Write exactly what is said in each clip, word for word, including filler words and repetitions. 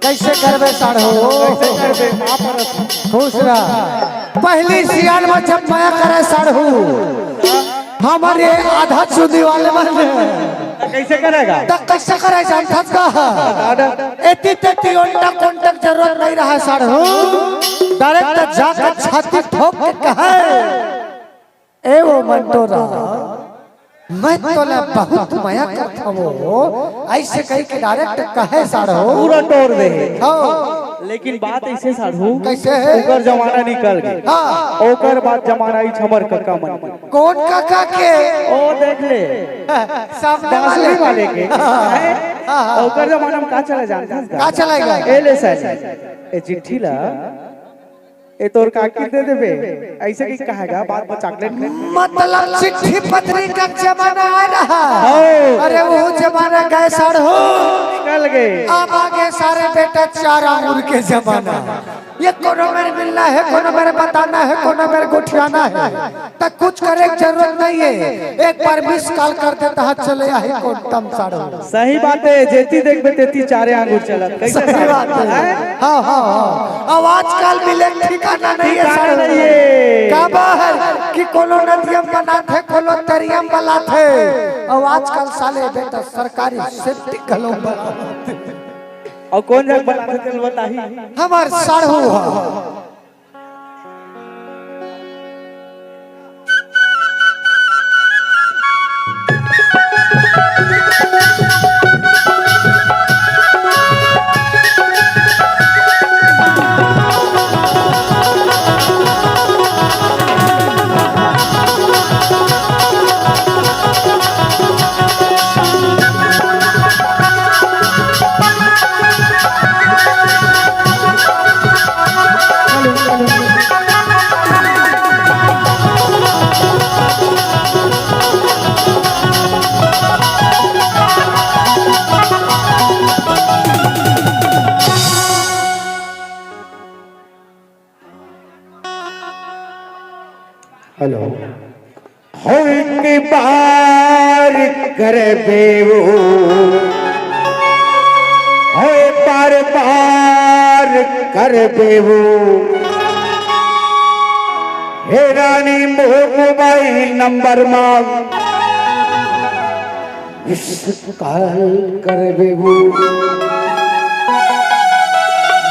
कइसे करबे साढ़ू? कइसे करबे? माँ परत। खुश रह। पहिली सियान म जब मया करे साढ़ू, हमर ये आधा चुदी वाले मन। त कइसे करेगा? त कइसे करे जानथस का? एती तेती ओंटा कोंटा के जरूरत नइ रहय साढ़ू। Direct जाके छाती ठोक के कहे, "ए वो मंटोरा, मैं तोला बहुत मया करथंव वो।" अइसे कहि के direct कहे साढ़ू। पूरा टोर दे। हाँ। लेकिन बात अइसे साढ़ू, कइसे हे? ओकर जमाना निकल गे। हाँ। ओकर बाद जमाना आइस हमर कका मन के। कोन कका के? ओ देख ले। सामने बांसुरी वाले। वाले के। हाँ, हाँ। ओकर जमाना म का चले जानथस का? का चले गा? ए ले साली, ए चिट्ठी ला, ए तोर काकी दे देबे, अइसे कहि कहे गा, बाद म chocolate दे। मतलब चिट्ठी पत्री के जमाना आय रहा। हाँ। अरे वो जमाना गे साढ़ू। निकल गे। अब आगे सारे बेटा चार आंगुर के जमाना। ये कोनो मेर मिलना हे, कोनो मेर बताना हे, कोनो मेर गोठियाना हे। त कुछ करे के जरूरत नइ हे। एक बार miss call कर देथस, चले आही कोंटा म साढ़ू। सही बात हे, जेती देखबे तेती चारे आंगुर चलत। कइसे सही साढ़ू? बात हे। हैं? हाँ, हाँ, हाँ। अब आजकल मिले के ठिकाना नइ हे ठिकाना साढ़ू। नइ हे। काबर कि कोनो नदिया म बनाथे, कोनो तरिया म बनाथे। अब आजकल साले बेटा सरकारी septic घलो बनाथे। अउ कोन जग बनाथे तेला बताही? हमर साढ़ू ह। Hello। हो एक बार करबे वो, हो बार बार करबे वो, हे रानी मोर mobile number मा miss call करबे वो।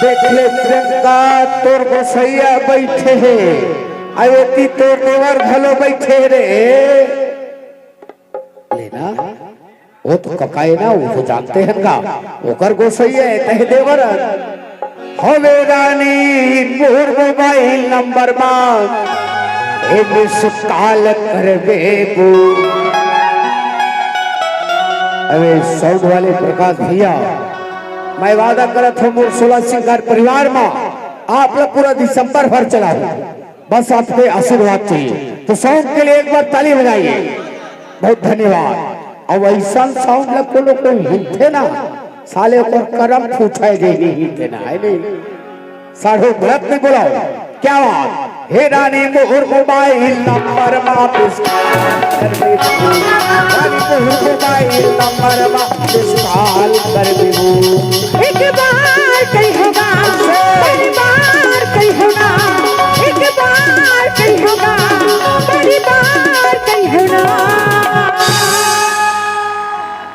देख ले प्रियंका, तोर गोसइया बइठे हे, अउ एती तोर देवर घलो बइठे हे रे। लेना, वो तो कका ए ना, वो तो जानते हन का, ओकर गोसइया ए, तहे देवर हन। हवे रानी मोर mobile number मा ए miss call करबे वो। अबे sound वाले प्रकाश भैया, मैं वादा करत हंव मोर सोलह सिंगार परिवार मा आप लोग पूरा दिसंबर भर चलाहू, बस आपके आशीर्वाद चाहिए। तो sound के लिए एक बार ताली बजाइए, बहुत धन्यवाद। अब अइसन sound ला कोनो कोई हिलथे ना, साले ओकर करम फूटे जे ही हिलथे ना, हे नहीं? साढ़ू गलत नहीं बोला हो। क्या बात? हे रानी मोर mobile number मा miss call कर दे। रानी मोर mobile number मा miss call कर दे। एक बार कही होगा, बारी बार कही होगा, एक बार कही होगा, बारी बार कही होगा।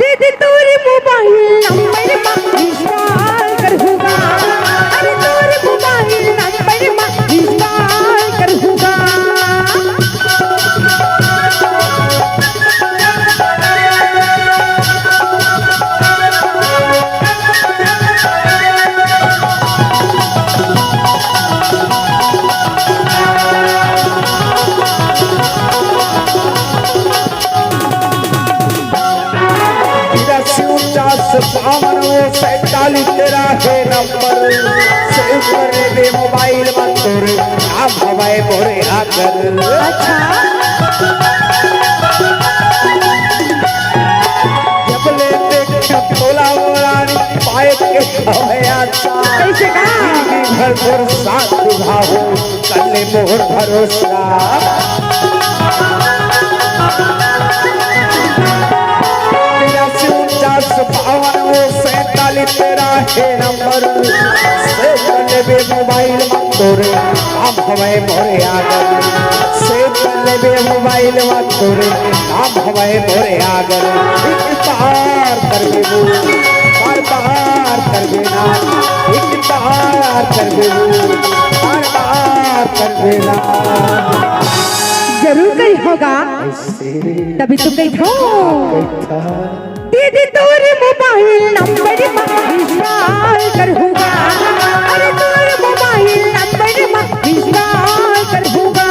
दीदी तोर mobile number मा miss call करहूँगा। अरे तोर mobile number मा miss call करहूँगा। तिरासी उनचास बावन वो सैंतालीस तेरा हे नंबर। सेव कर रे mobile मा तोर, नाम हवय मोरे आकर। अच्छा। जब ले देख तोला वो रानी, पाए के हवय आशा। कैसे का? जिंदगी भर तोर साथ निभाहू, कर ले मोर भरोसा। तिरासी उनचास बावन वो सैंतालीस तेरा के नंबर, save कर लेबे मोबाइल म तोरे, नाम हवय मोरे आदर। Save कर लेबे मोबाइल म तोरे, नाम हवय मोरे आदर। एक बार कर देबो, बार बार कर देना। एक बार कर देबो, बार बार कर देना। जरूर कही होगा, ऐसे तभी तो कही हो। कैसा? दीदी तोर मोबाइल नंबर मा मिस कॉल करहूँगा। अरे तोर मोबाइल नंबर मा मिस कॉल करहूँगा।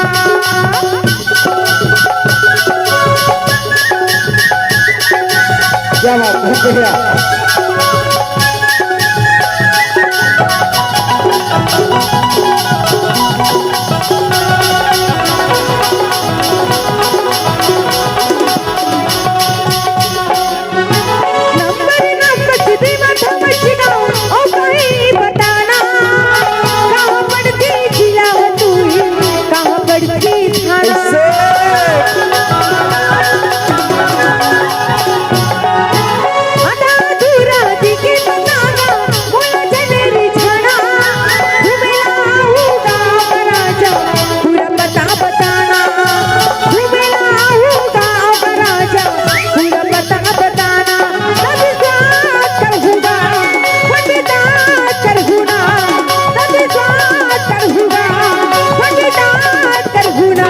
क्या बात है, बढ़िया। नंबर ना कुछ भी मत समझ ना, ओ कहीं बताना। कहाँ पड़ती जिला हो तू, कहाँ पड़ती थाना। ऐसे। आधा अधूरा दिखे बताना, बोला जनेरी छाना। घूमेला हूँ गाँव राजा, पूरा पता बताना। घूमेला हूँ गाँव राजा, पूरा पता बताना। तब बात करहूँगा, वंदना करहूँ ना। तब बात करहूँगा, वंदना करहूँ ना।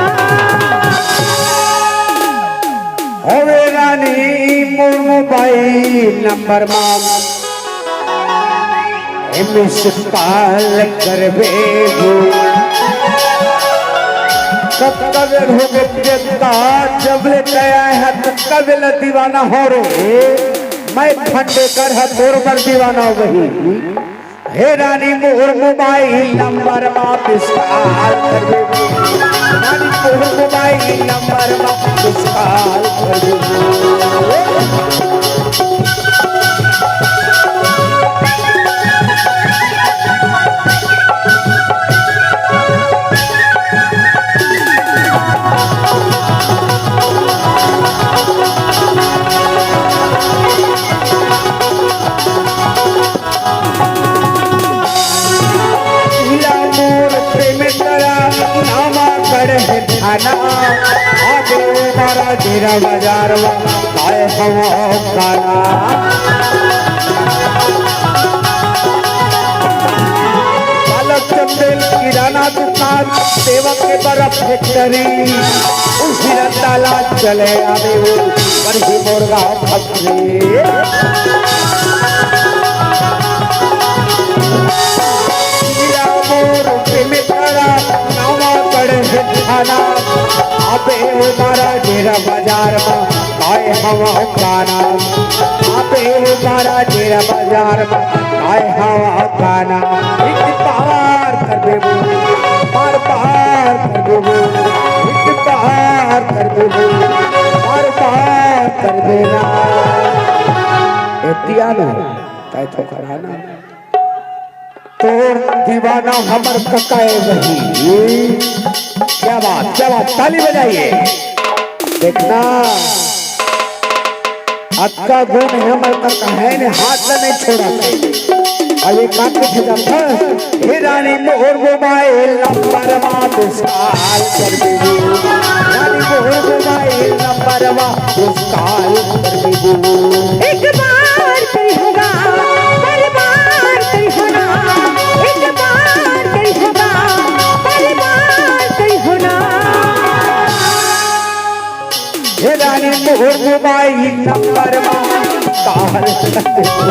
होवे रानी मोर मोबाइल नंबर मा मिस कॉल करबे गो। कतका बेर होगे बेटा, जब ले तैं आए हा, कतका बेर ले दीवाना हो रे। मैं फंडेकर हा तोर बर दीवाना होगे। हे रानी मोर मोबाइल नंबर मा मिस कॉल करबे गो। रानी मोर मोबाइल नंबर मा मिस कॉल करबे गो। जिला मोर प्रेम करा, नामा गढ़ है थाना। आगे मारा डेरा बाजार मा, आए हवा काना। बालक चंदेल किराना दुकान, सेवक के बर्फ फैक्ट्री, उसी ताला चले आवे वो, पर ही मोर गाँव फैक्ट्री। हीरा मोर पे में खड़ा, नावा पड़े है थाना, आबे वो मारा डेरा बाजार मा, आए हवा काना। आबे वो मारा डेरा बाजार मा, आए हवा काना। एक बार कर देबो, बार बार कर देबो, एक बार कर देबो, बार बार कर देना। ए दिया ना, तय तो करा ना। तोर दीवाना हमर कका ए वही। क्या बात, क्या बात, ताली बजाइए। देखना, अतका गुण हे हमर कका, हे ने हाथ ला नहीं छोड़ा। अब ये काम के ठेका था। हे रानी मोर मोबाइल नंबर मा मिस कॉल कर देबो। रानी मोर मोबाइल नंबर मा मिस कॉल कर देबो। एक बार कही होगा, बार बार कही होना। एक बार कही होगा, बार बार कही होना। हे रानी मोर मोबाइल नंबर मा कॉल कर देबो।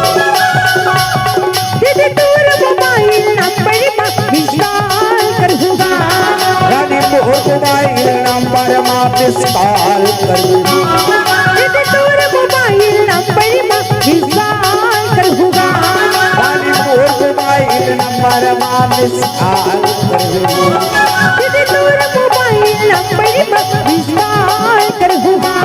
दीदी तोर मोबाइल नंबर मा मिस कॉल करहूँगा। रानी मोर मोबाइल नंबर मा मिस कॉल कर देबो। दीदी तोर मोबाइल नंबर मा मिस कॉल करहूँगा। रानी मोर मोबाइल नंबर मा मिस कॉल कर देबो। दीदी तोर मोबाइल नंबर मा मिस कॉल करहूँगा।